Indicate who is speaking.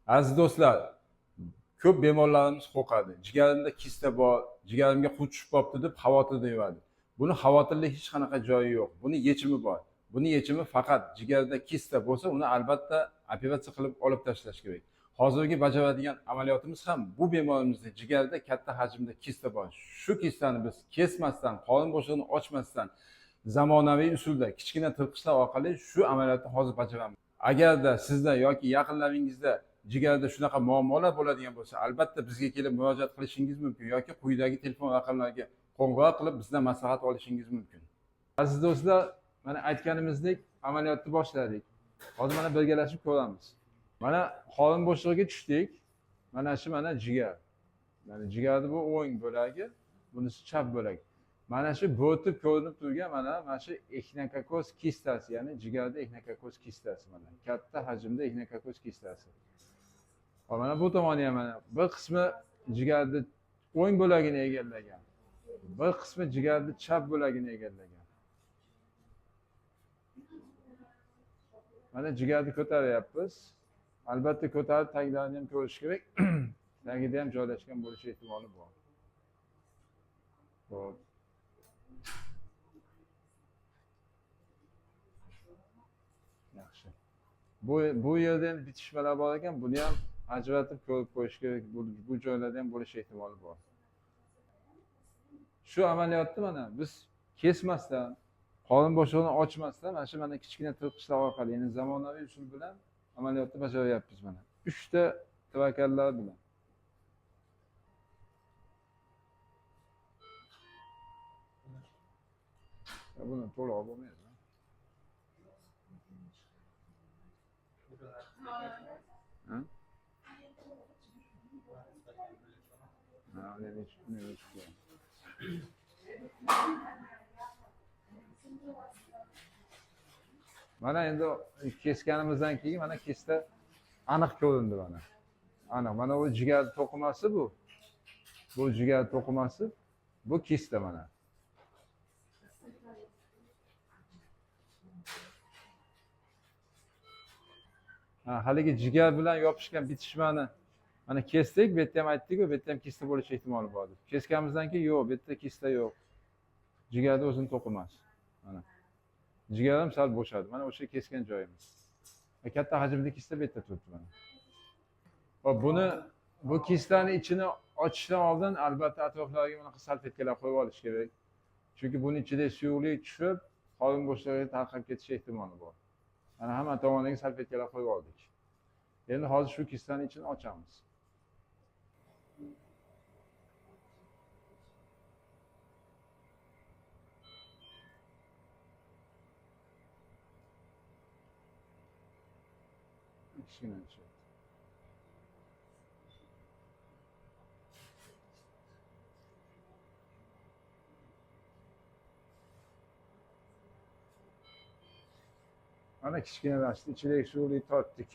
Speaker 1: Aziz do'stlar, ko'p bemorlarimiz qo'rqadi. Jigarimda kista bor, jigarimga quv tushib qolibdi deb xavotirda yuradi. Buni xavotirli hech qanaqa joyi yo'q. Buni yechimi bor. Buni yechimi faqat jigarda kista bo'lsa, uni albatta operatsiya qilib olib tashlash kerak. Hozirgi bajaradigan amaliyotimiz ham bu bemorimizda jigarda katta hajmda kista bor. Shu kistani biz kesmasdan, qorin bo'shlig'ini ochmasdan zamonaviy usulda kichkina tirqishlar orqali shu amaliyotni hozir bajaramiz. Agarda sizda yoki yaqinlaringizda jigarda shunaqa muammolar bo'ladigan bo'lsa, albatta bizga kelib murojaat qilishingiz mumkin yoki quyidagi telefon raqamlariga qo'ng'iroq qilib bizdan maslahat olishingiz mumkin. Aziz do'stlar, mana aytganimizdek amaliyotni boshladik. Hozir mana birgalashib ko'ramiz. Mana qorin bo'shlig'iga tushdik. Mana shu mana jigar. Mana jigarni bu o'ng bo'lagi, bunisi chap bo'lagi. Mana shu bo'rtib ko'rinib turgan mana shu exinokokoz kistasi, ya'ni jigarda exinokokoz kistasi mana katta hajmda exinokokoz kistasi. Hop, mana bu tomoni ham mana bir qismi jigarni o'ng bo'lagini egallagan, bir qismi jigarni chap bo'lagini egallagan. Mana jigarni ko'taryapmiz. Albatta ko'tarib taglarini ham ko'rish kerak. Tagida ham joylashgan bo'lishi ehtimoli bor. Xo'p. Yaxshi. Bu yerda ham bitishmalar bor ekan, buni ham ajratib ko'rib qo'yish kerak. Bu joylarda ham bo'lishi ehtimoli bor. Shu amaliyotni mana biz kesmasdan, qorin bo'shlig'ini ochmasdan mana shu mana kichkina tirqishlar orqali, ya'ni zamonaviy usul bilan amaliyotni bajaryapmiz mana. 3 ta tavakkallar bilan. Buni to'liq bo'lmaydi. Ha? Mana endi kesganimizdan keyin mana kista aniq ko'rindi mana. Aniq. Mana bu jigar to'qimasi bu. Bu jigar to'qimasi, bu kista mana. Ha, haligi jigar bilan yopishgan bitishmani mana kesdik, bu yerda ham aytdik-ku, bu yerda ham kista bo'lishi ehtimoli bor deb. Kesganimizdan keyin yo'q, bu yerda kista yo'q. Jigarda o'zini to'qimasi. Mana. Jigar ham sal bo'shadi. Mana o'sha kesgan joyimiz. Katta hajmda kista bu yerda turibdi mana. Hop, bu kistani ichini ochishdan oldin albatta atroflariga bunaqa salfetkalar qo'yib olish kerak. Chunki buni ichida suyuqlik tushib, qorin bo'shlig'iga tarqab ketishi ehtimoli bor. Mana hamma tomoniga salfetkalar qo'yib oldik. Endi hozir shu kistani ichini ochamiz. Kichkina. Mana kichkinalashdi, ichidagi suvni tortdik.